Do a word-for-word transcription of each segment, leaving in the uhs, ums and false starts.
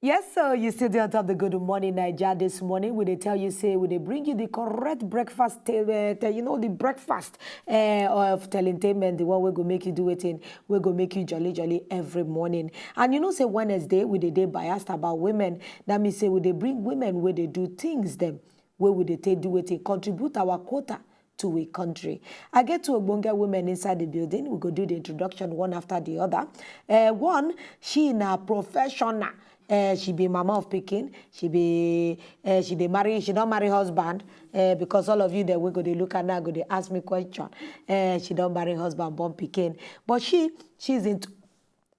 Yes, so you still dey on top the Good Morning Naija this morning. We dey tell you say we dey bring you the correct breakfast, uh, you know, the breakfast uh, of telentainment, the one wey go make you do wetin, wey go make you jolly jolly every morning. And you know say Wednesday we dey dey biased about women. That means say we dey bring women wey dey do things dem wey we dey take do wetin, contribute our quota to a country. I get two ogbonge women inside the building. We go do the introduction one after the other. Uh, one, she na professional. Uh, she be mama of pikin. She be uh, she dey marry. She don marry husband. Uh, because all of you that we go dey look at now go dey ask me question. Uh, she don marry husband, born pikin. But she she's into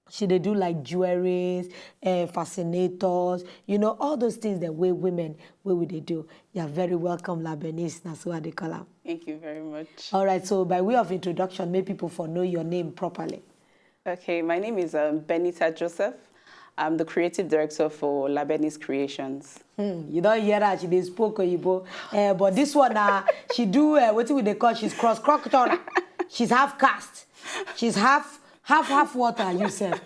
she dey do like jewelries, uh, fascinators, you know, all those things that we women we we dey do. You're very welcome, La Bernice. Na so I dey call am. Thank you very much. All right, so by way of introduction, make people for know your name properly. Okay, my name is um, Benita Joseph. I'm the creative director for Labenis Creations. Hmm, you don't hear her, she dey spoke Oyibo. Uh, but this one, uh, she do uh, what we dey call, she's cross cultural. She's half caste. She's half half half water, you sef.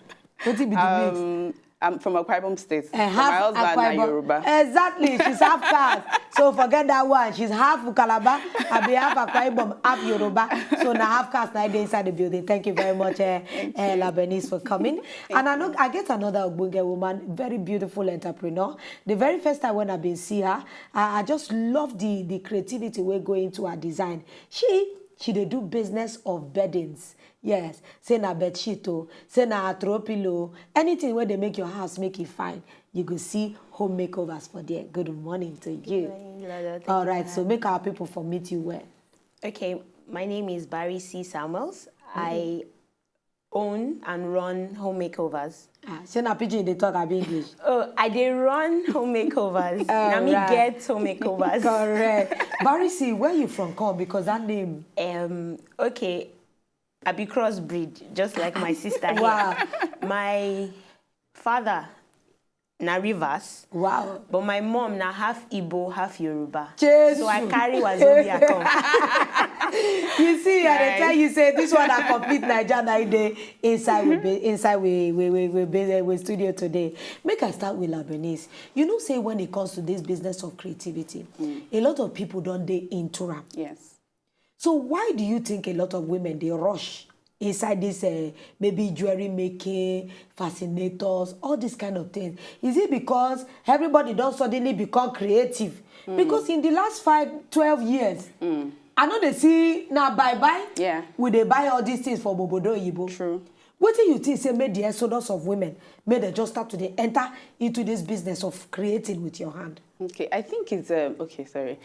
What be the mix? Um, I'm from Akwa Ibom State. Eh, So my husband na Akwa Ibom. Yoruba. Exactly, she's half caste. So forget that one. She's half Calabar, I be half Akwa Ibom, half Yoruba. So now half caste now dey inside the building. Thank you very much, uh, uh, La Bernice, for coming. And I know I get another Ogbonge woman, very beautiful entrepreneur. The very first time when I been see her, I, I just love the the creativity wey go into her design. She she dey do business of beddings. Yes, say na bedsheet o, say na throw pillow, anything wey dey make your house make e fine, you go see home makeovers for there. Good morning to you. Morning, Lada. Thank All you right, for so make our people for meet you well. Okay, my name is Barry C. Samuels. I own and run home makeovers. Ah, say na pidgin dey talk abi English. Oh, I dey run home makeovers. Na me Alright. Get home makeovers. Correct. Barry C, where you from come? Because that name. Um, okay, I be crossbreed, just like my sister here. Wow. My father na Rivers, Wow. But my mom na half Igbo, half Yoruba. Jesus. So I carry Wazobia come. You see, I dey Nice. tell you say this one na complete Naija na e dey inside we be inside we we we we, be, we studio today. Make I start with La Bernice. You know say when it comes to this business of creativity, a lot of people don dey into am. Yes. So why do you think a lot of women dey rush inside this uh, maybe jewelry making, fascinators, all these kind of things? Is it because everybody don suddenly become creative? Because in the last five, twelve years, I no dey see na buy buy. Yeah. We dey buy all these things for obodo oyibo. True. Wetin you think say make the exodus of women make dem just start to dey enter into this business of creating with your hand? Okay, I think it's um, okay. Sorry.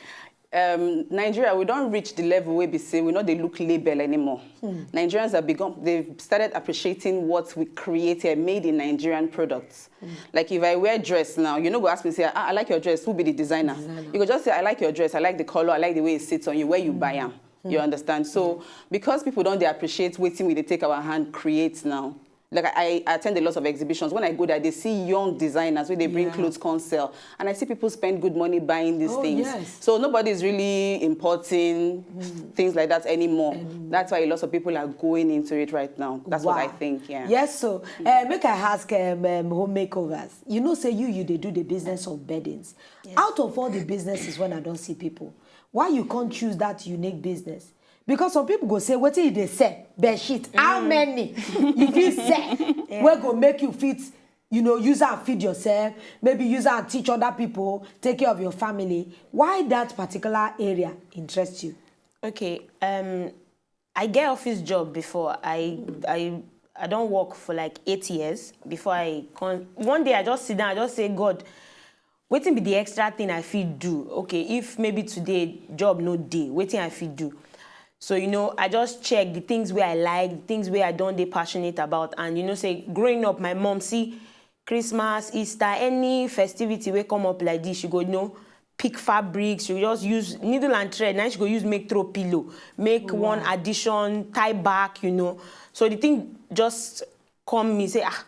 Um, Nigeria, we don't reach the level where we say we know they look label anymore. Nigerians have become, they've started appreciating what we create here, made in Nigerian products. Like if I wear dress now, you know, go ask me, say, ah, I like your dress, who be the designer? You go just say, I like your dress, I like the color, I like the way it sits on you, where you buy them. You understand? So because people don't they appreciate waiting with they take our hand create now. Like I, I attend a lot of exhibitions. When I go there, they see young designers where they bring Yeah. clothes come sell, and I see people spend good money buying these Oh, things. Yes. So nobody's really importing things like that anymore. That's why a lot of people are going into it right now. That's what I Wow. Think. Yeah. Yes, so uh, make I ask um, um, home makeovers. You know, say you you they do the business of beddings. Out of all the businesses when I don't see people, why you can't choose that unique business? Because some people go say, what if they sell bed sheet? How many you feel sell? Where go make you fit? You know, use and feed yourself. Maybe use and teach other people. Take care of your family. Why that particular area interests you? Okay, um, I get office job before. I I I don't work for like eight years before I con. One day I just sit down. I just say, God, wetin be the extra thing I fit do? Okay, if maybe today job no day, wetin I fit do? So you know, I just check the things where I like, the things where I don't dey passionate about, and you know, say growing up, my mom see Christmas, Easter, any festivity wey come up like this, you go you know pick fabrics, you just use needle and thread. Now she go use make throw pillow, make one addition, tie back, you know. So the thing just come me say ah.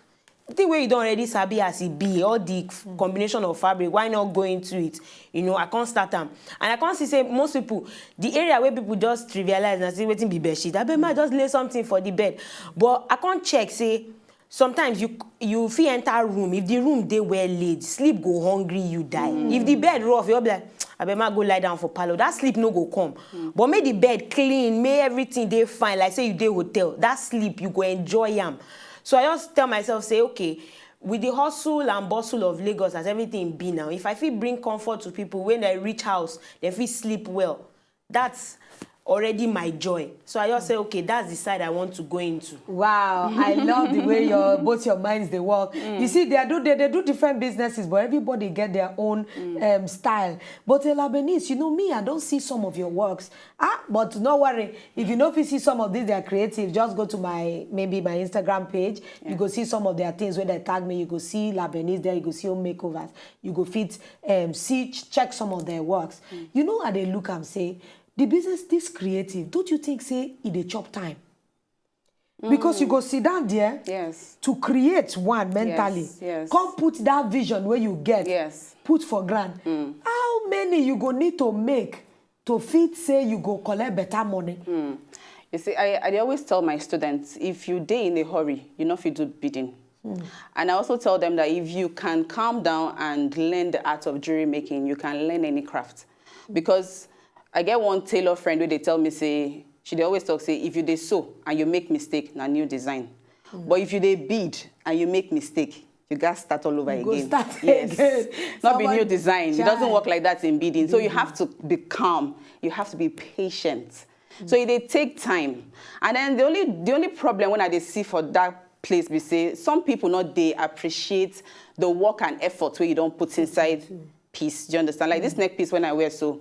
The thing wey you don already sabi as e be, all the combination of fabric, why not go into it? You know, I can't start am. And I can't see say most people, the area where people just trivialize and say wetin be bed sheet, I bet might just lay something for the bed. But I can't check say sometimes you you fit enter room, if the room dey well laid, sleep go hungry you die. If the bed rough, you'll be like, "Abeg, ma go lie down for parlour." That sleep no go come. But make the bed clean, make everything dey fine, like say you dey hotel. That sleep, you go enjoy am. So I just tell myself say, okay, with the hustle and bustle of Lagos as everything be now, if I fit bring comfort to people, when they reach house, they fit sleep well. That's already my joy. So I just say, okay, that's the side I want to go into. Wow, I love the way your both your minds they work. You see, they do they, they do different businesses, but everybody get their own um, style. But uh, Labenise, you know me, I don't see some of your works. Ah, but no worry, if you know if you see some of these, they're creative. Just go to my maybe my Instagram page. You go see some of their things where they tag me. You go see Labenise there. You go see home makeovers. You go fit um, see ch- check some of their works. You know how they look and say the business this creative. Don't you think say it dey chop time? Because you go sit down there Yes. to create one mentally. Yes, yes. Come put that vision where you get. Yes. Put for grant. How many you go need to make to fit say you go collect better money? You see, I, I dey always tell my students, if you dey in a hurry, you no fit do beading. And I also tell them that if you can calm down and learn the art of jewelry making, you can learn any craft. Because I get one tailor friend who they tell me say, she dey always talk say, if you dey sew and you make mistake, na new design. But if you dey bead and you make mistake, you gats start all over You go again. Start Yes. Again. Not be new Somebody- design. It doesn't Chai. Work like that in beading. So you have to be calm. You have to be patient. So it dey take time. And then the only the only problem when I dey see for that place be say some people no dey appreciate the work and effort wey you don put inside piece. Do you understand? Like this neck piece when I wear so,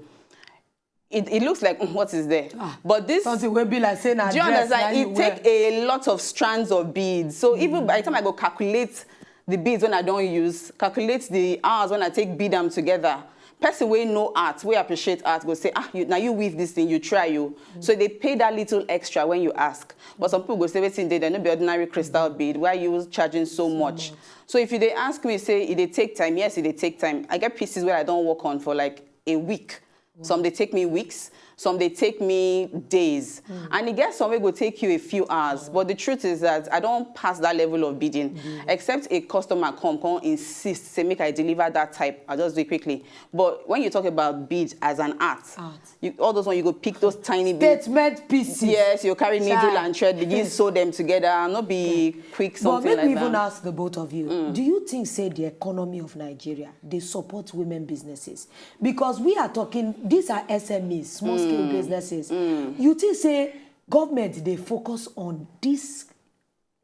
it, it looks like, "Mm, what is there?" But this Something will be like saying do you understand? It take a lot of strands of beads. So even by the time I go calculate the beads when I don't use, calculate the hours when I take bead them together, person wey know art, wey appreciate art, go say, "Ah, you, now you weave this thing, you try you." So they pay that little extra when you ask. But some people go say, "Waiting there, there no be ordinary crystal bead. Why are you charging so much?" So if you they ask me, say, "It dey take time?" Yes, it dey take time. I get pieces where I don't work on for like a week. Some they take me weeks, some they take me days. And it gets some way go take you a few hours. But the truth is that I don't pass that level of beading. Except a customer come, come insist, say make I deliver that type. I'll just do it quickly. But when you talk about bead as an art, Art. You, all those when you go pick those tiny beads. Statement pieces. Yes, you carry needle Chai. And thread, begin sew them together, and not be quick But something make like me even that. Ask the both of you. Do you think say the economy of Nigeria they support women businesses? Because we are talking, these are S M Es, small scale businesses. You think say government they focus on this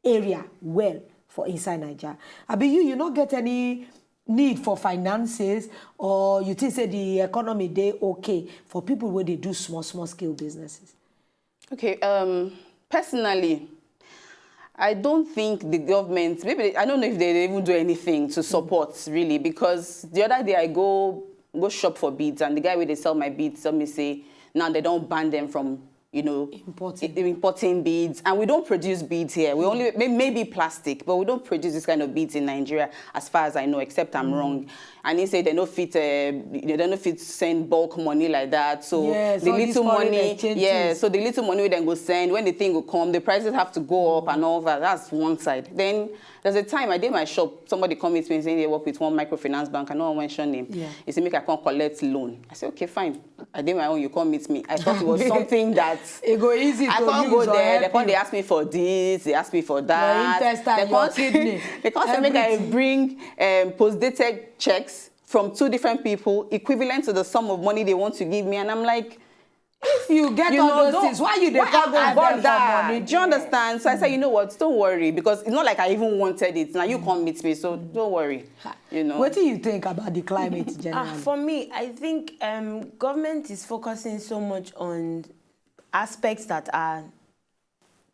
area well for inside Nigeria? I be you, you not get any need for finances, or you think say the economy they okay for people where they do small small scale businesses? Okay, um, personally, I don't think the government, maybe they, I don't know if they even do anything to support really, because the other day I go go shop for beads, and the guy where they sell my beads tell me say now they don't ban them from you know Importing. i- importing beads, and we don't produce beads here. We only may, maybe plastic, but we don't produce this kind of beads in Nigeria, as far as I know, except I'm wrong. And he said they no fit, uh, they don't fit send bulk money like that. So Yes, the all these little foreign money, exchange yeah. things. So the little money we then go send, when the thing will come, the prices have to go up and all that. That's one side. Then there's a time I did my shop. Somebody come meet me and say they work with one microfinance bank. I no wan mention name. Yeah. He said make I come collect loan. I said okay, fine. I did my own. You come meet me. I thought it was something that It go easy I to can't use go or there. help They can't. You. They ask me for this. They ask me for that. Intestine, They your can't. Kidney, They can't say make I everything. Bring um, post-dated checks from two different people equivalent to the sum of money they want to give me, and I'm like, If you get you all know, those don't- things, why you dey why come I go ask them bother? For money? Do you understand? So I said, you know what? Don't worry, because it's not like I even wanted it. Now you can't meet me, so don't worry. You know. What do you think about the climate generally? Ah, for me, I think um, government is focusing so much on aspects that are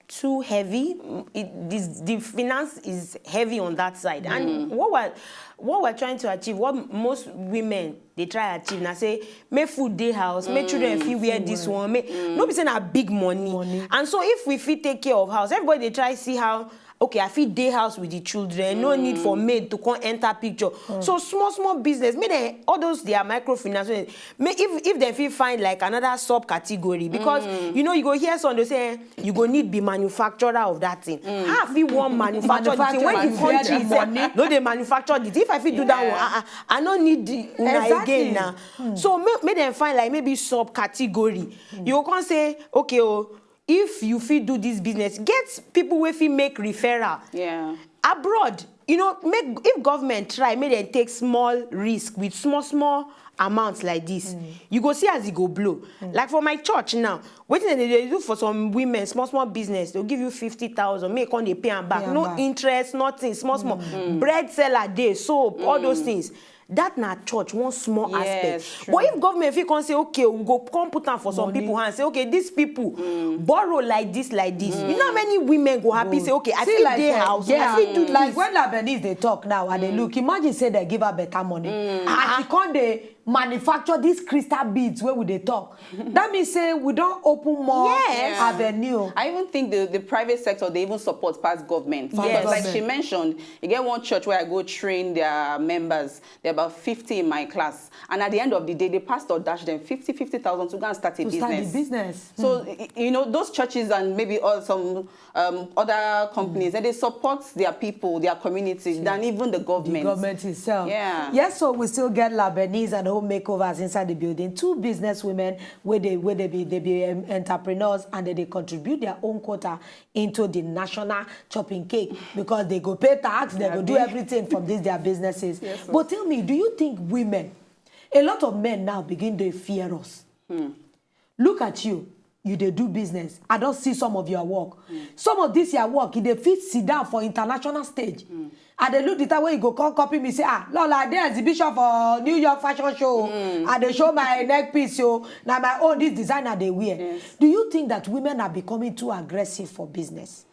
too heavy. Mm, it, this, the finance is heavy on that side. And what we're what we're trying to achieve, what most women they try achieve, now say make food dey house, make children feel wear this one, make no be saying a big money. Money. And so if we fit take care of house, everybody they try see how okay, I fit dey house with the children, no need for maid to come enter picture. So small small business, make dem, all those their microfinance, make, if if dem fit find like another subcategory, because you know, you go hear some dey say, eh, you go need be manufacturer of that thing. How I fit wan manufacture the thing when the country itself no dey manufacture the thing? If I fit do that one, I, I, I no need the una again now. So make, make dem find like maybe subcategory. You go come say, okay, oh, if you fit do this business, get people wey fit make referral. Yeah. Abroad, you know, make, if government try make dem take small risk with small small amounts like this, you go see as e go blow. Like for my church now, wetin dem dey do for some women, small small business, they'll give you fifty thousand, make come dey pay am back. No interest, nothing, small small. Bread seller dey, soap, all those things. That na church, one small aspect. But if government fit come say, okay, we go come put am for some people hand, say, okay, these people borrow like this, like this. You know how many women go happy say, okay, I fit dey house, I fit do this. Like when Lebanese dey talk now, I dey look. Imagine say dem give her better money, and she come dey manufacture these crystal beads wey we dey talk. That means say we don open more avenue. I even think the, the private sector, they even support pass government. Because like she mentioned, you get one church where I go train their members. There are about fifty in my class. And at the end of the day, the pastor dash them fifty, fifty thousand to go and start a To start the business. Business. So, y- you know, those churches and maybe all some um, other companies, and they support their people, their community, than even the The government. government itself. Yeah. Yes, so we still get Lebanese and home makeovers inside the building. Two business women where they where they be they be um, entrepreneurs, and they, they contribute their own quota into the national chopping cake, because they go pay tax, they go do everything from these their businesses. But tell me, do you think women, a lot of men now begin to fear us? Look at you. You dey do business. I don see some of your work. Some of this your work, e dey fit sit down for international stage. I dey look the time wey you go come copy me say, ah, Lola, I dey exhibition for New York fashion show. I dey show my neck piece, so na my own this designer dey wear. Do you think that women are becoming too aggressive for business?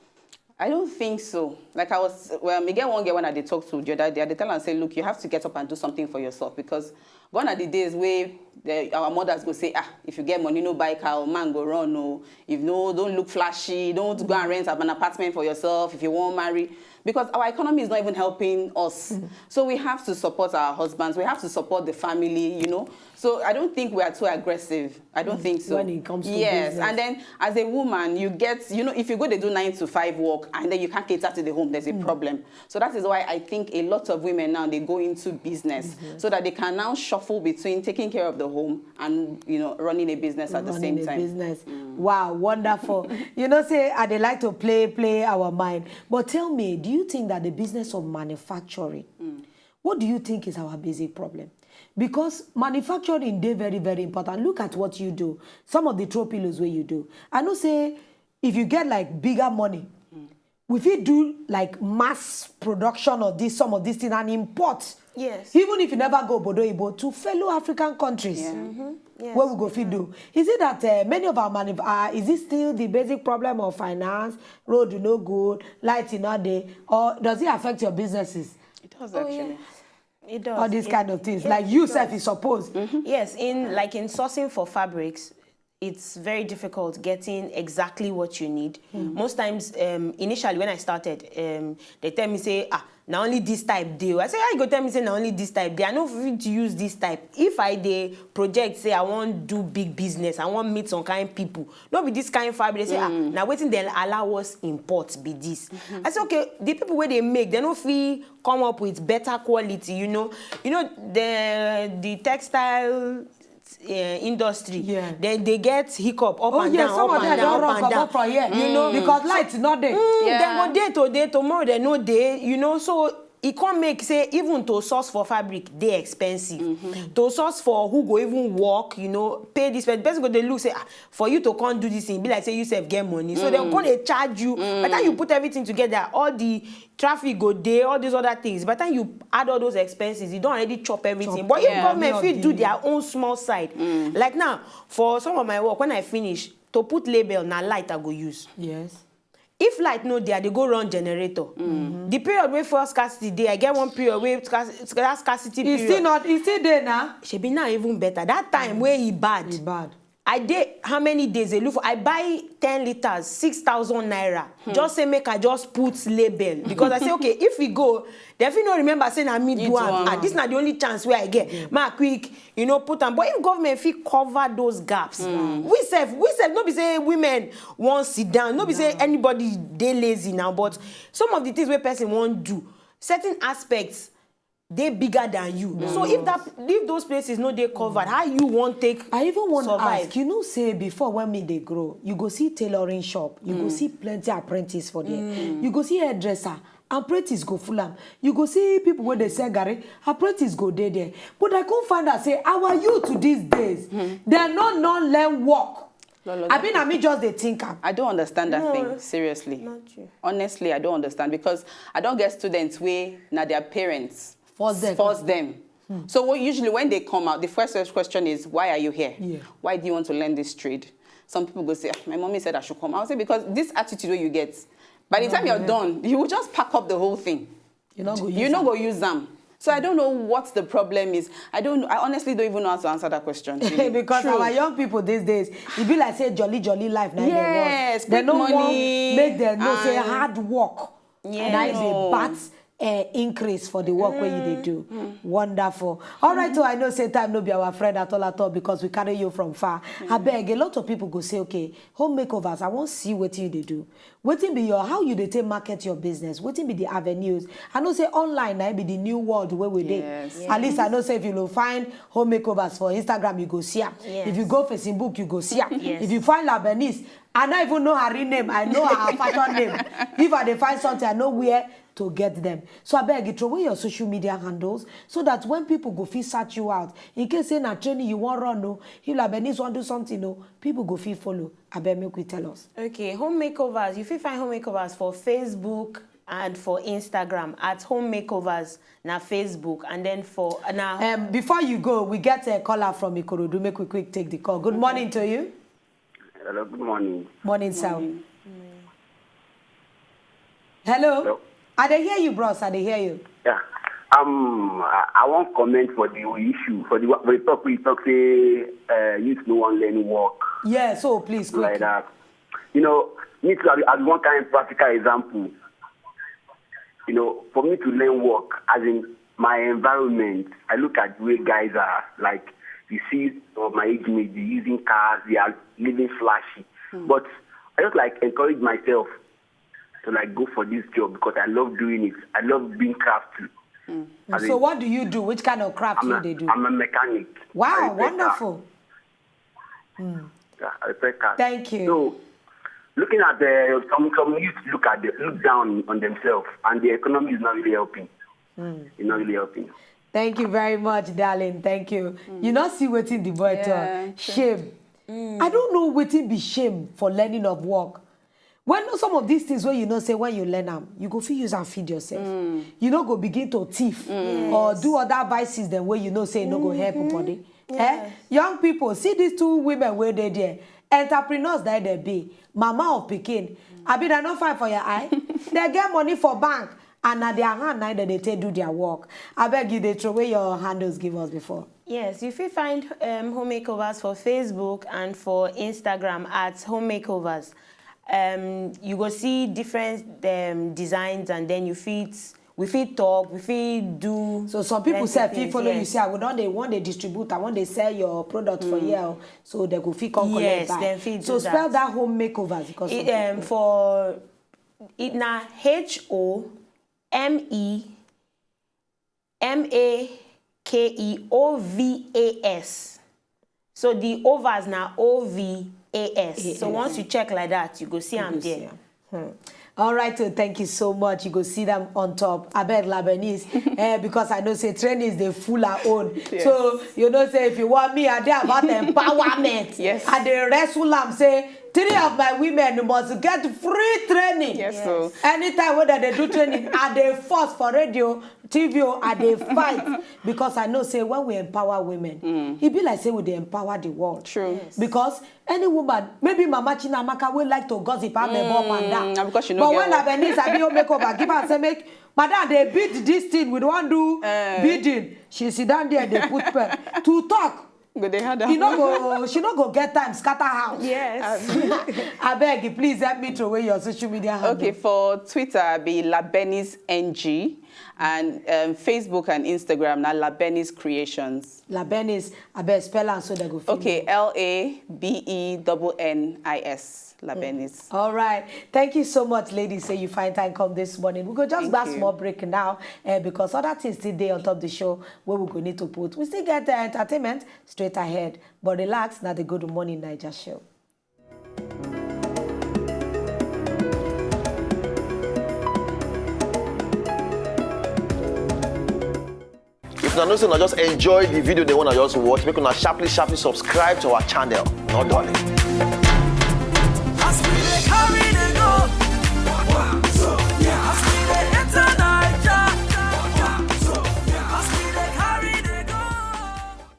I don't think so. Like I was, well, I get one girl when I dey talk to the other day, I dey tell her, say, look, you have to get up and do something for yourself, because gone are the days where the, our mothers go say, ah, if you get money, no buy car, man go run, no. If no, don't look flashy, don't go and rent an apartment for yourself if you won't marry. Because our economy is not even helping us. So we have to support our husbands, we have to support the family, you know. So I don't think we are too aggressive. I don't think so. When it comes to Yes, business. And then as a woman, you get, you know, if you go to do nine to five work and then you can't cater to the home, there's a problem. So that is why I think a lot of women now, they go into business so that they can now shuffle between taking care of the home and, you know, running a business at the Running same a time. Business. Wow, wonderful. You know, say I dey like to play play our mind. But tell me, do you think that the business of manufacturing, what do you think is our basic problem? Because manufacturing dey very very important. Look at what you do. Some of the throw pillows where you do. I know say if you get like bigger money, we fit do like mass production of this, some of this thing, and import. Yes. Even if you never go obodo oyibo, to fellow African countries. Yeah. Yes. What we go fit do? Is it that uh, many of our manuf- uh, is it still the basic problem of finance? Road no good, light is not there, or does it affect your businesses? It does Oh, actually. Yes. It does. All these It- kind of things, it- like it you does. Self is supposed. Yes, in like in sourcing for fabrics, it's very difficult getting exactly what you need. Most times, um, initially when I started, um, they tell me say, ah, na only this type dey. I say, how you go tell me say na only this type dey? I no fit use this type. If I dey project say I wan do big business, I wan meet some kind people. No be this kind fabric. They say, ah, na wetin dem allow us import be this. I say, okay, the people wey dey make, dem no fit come up with better quality. You know, you know the the textile uh, industry, Yeah. then they get hiccup up Oh and yeah, down, some up of and them down, don up run and down. comot from here, You know, because light is not there. Mm, Yeah. Dem go day to day, tomorrow dem no dey. You know, so e come make say even to source for fabric dey expensive. To source for who go even work, you know, pay this person. Person go dey look say, ah, for you to come do this thing, e be like say you sef get money. So dem come dey charge you. By the time you put everything together, all the traffic go dey, all these other things. By the time you add all those expenses, you don already chop everything. Chop But if Yeah. government Not fit do the- their own small side, like now, for some of my work, when I finish, to put label, na light I go use. Yes. If light no dey, I dey go run generator. The period wey fuel scarcity dey, I get one period wey scarce- that scarcity It's period. Still not. It's still there now. Shebi now even better. That time wey e bad, It's bad. I dey how many days dey look for, I buy ten litres, six thousand naira, just say make I just put label, because I say, okay, if we go, dem fit no remember say na me do am. Ah, this na the only chance wey I get, ma quick, you know, put am. But if government fit cover those gaps, we sef, we sef, no be say women wan sit down, no be say anybody dey lazy now, but some of the things wey person wan do, certain aspects dey bigger than you. So if that, if those places no dey covered, how you wan take? I even wan survive? Ask, you know say before, when me dey grow, you go see tailoring shop, you go see plenty apprentice for there, you go see hairdresser, apprentice go full am, you go see people wey dey sell garri, apprentice go dey there. But I come find out say our youth these days, dem no no learn work. Abi na me just dey think am? I don't understand that thing, seriously. Not you. Honestly, I don't understand, because I don get students wey na their parents force them. Force them. So what, usually when they come out, the first question is, "Why are you here? Yeah. Why do you want to learn this trade?" Some people go say, "Ah, my mommy said I should come." I'll say, "Because this attitude wey you get, by the time you're done, you will just pack up the whole thing." You no go use am. You no go use am. So I don't know what the problem is. I don't. I honestly don't even know how to answer that question. Because our young people these days, e be like say jolly jolly life na im dem want. Yes, quick money. Dem no wan make dem know say hard work na im dey bat, eh, increase for the work wey you dey do. Wonderful. All right, so I know say time no be our friend at all at all, because we carry you from far. Abeg, a lot of people go say, "Okay, home makeovers, I wan see wetin you dey do." Wetin be your, how you dey take market your business? Wetin be the avenues? I know say online na im be the new world wey we dey. Yes. At least I know say if you go find home makeovers for Instagram, you go see am. Yes. If you go Facebook, you go see am. Yes. If you find Labenise, I no even know her real name. I know her fashion name. If I dey find something, I know where to get them. So abeg, you throw away your social media handles so that when people go fit search you out, in case say na training you wan run, no, if Labenise wan do something, no, people go fit follow. Abeg, make we tell us. Okay, home makeovers. You fit find home makeovers for Facebook and for Instagram at home makeovers na Facebook, and then for na. Um, before you go, we get a caller from Ikorodu. Make we quick take the call. Good morning to you. Hello, good morning. Morning, sir. Hello? Hello? I dey hear you, bros. I dey hear you. Yeah. Um, I, I wan comment for the issue, for the, for the talk we talk say, uh, youth no wan learn work. Yeah, so please, quick. Like that. You know, me too, I be, I be one kind practical example. You know, for me to learn work, as in my environment, I look at the way guys are, like, you see some of my age mates, they using cars, they are living flashy. But I just, like, encourage myself to, like, go for this job because I love doing it. I love being crafty. As in, so what do you do? Which kind of craft you dey do? I'm a mechanic. Wow, wonderful. Yeah, I repair cars. Thank you. So, looking at the, some, some youth look at the, look down on themselves, and the economy is not really helping. It's not really helping. Thank you very much, darling. Thank you. You no see wetin the boy talk. Yeah, true. Shame. I don't know wetin be shame for learning of work. When some of these things, when you know say when you learn am, you go fit use and feed yourself. You no go begin to thief or do other vices than where you know say no go help body. Eh? Young people, see these two women where they there. Entrepreneurs that they be. Mama of pikin. Abi, they no fine for your eye. They get money for bank. And na their hand na dem dey take do their work. Abeg, you dey throw away your handles give us before. Yes, you fit find, um, Home Makeovers for Facebook and for Instagram at Home Makeovers. Um, you go see different, um, designs, and then you fit, we fit talk, we fit do. So some people say fit follow you, say, "I go don dey, wan dey distribute, I wan dey sell your product for here." So they go fit come collect. Yes, back. Dem fit do that. So spell that Home Makeovers, because it, um, for it na H O M E M A K E O V A S. So the overs na O V A S. So once you check like that, you go see am there. All right, so thank you so much. You go see them on top. Abeg, Labenise, eh, because I know say trainings dey full our own. Yes. So you know say if you want me, I dey about empowerment. Yes. I dey wrestle am say three of my women must get free training. Yes, so. Anytime wey dem dey do training, I dey force for radio, T V o, I dey fight because I know say when we empower women, e be like say we dey empower the world. True. Yes. Because any woman, maybe Mama Chinamaka, wey like to gossip and mebo up and down. Na because she no get work. But when Labenise abi Home Makeover give her say, "Make madam dey bead this thing, we wan do beading," she sit down there dey put pen. To talk, Go dey hard You am. No go, she no go get time scatter house. Yes. Abeg, please help me throw away your social media handle. Okay, for Twitter, I be Labenis N G, and um, Facebook and Instagram na Labenis Creations. Labenis, abeg spell am so they go fit. Okay, L A B E double N I S, Labenis. All right. Thank you so much, ladies. Say you find time come this morning. We go just Thank back you. Small break now, eh, because other things still dey on top the show where we go need to put. We still get the entertainment straight ahead. But relax, now the Good Morning Naija show. If una know say una just enjoy the video, they wanna just watch, make una sharply, sharply subscribe to our channel. No darling.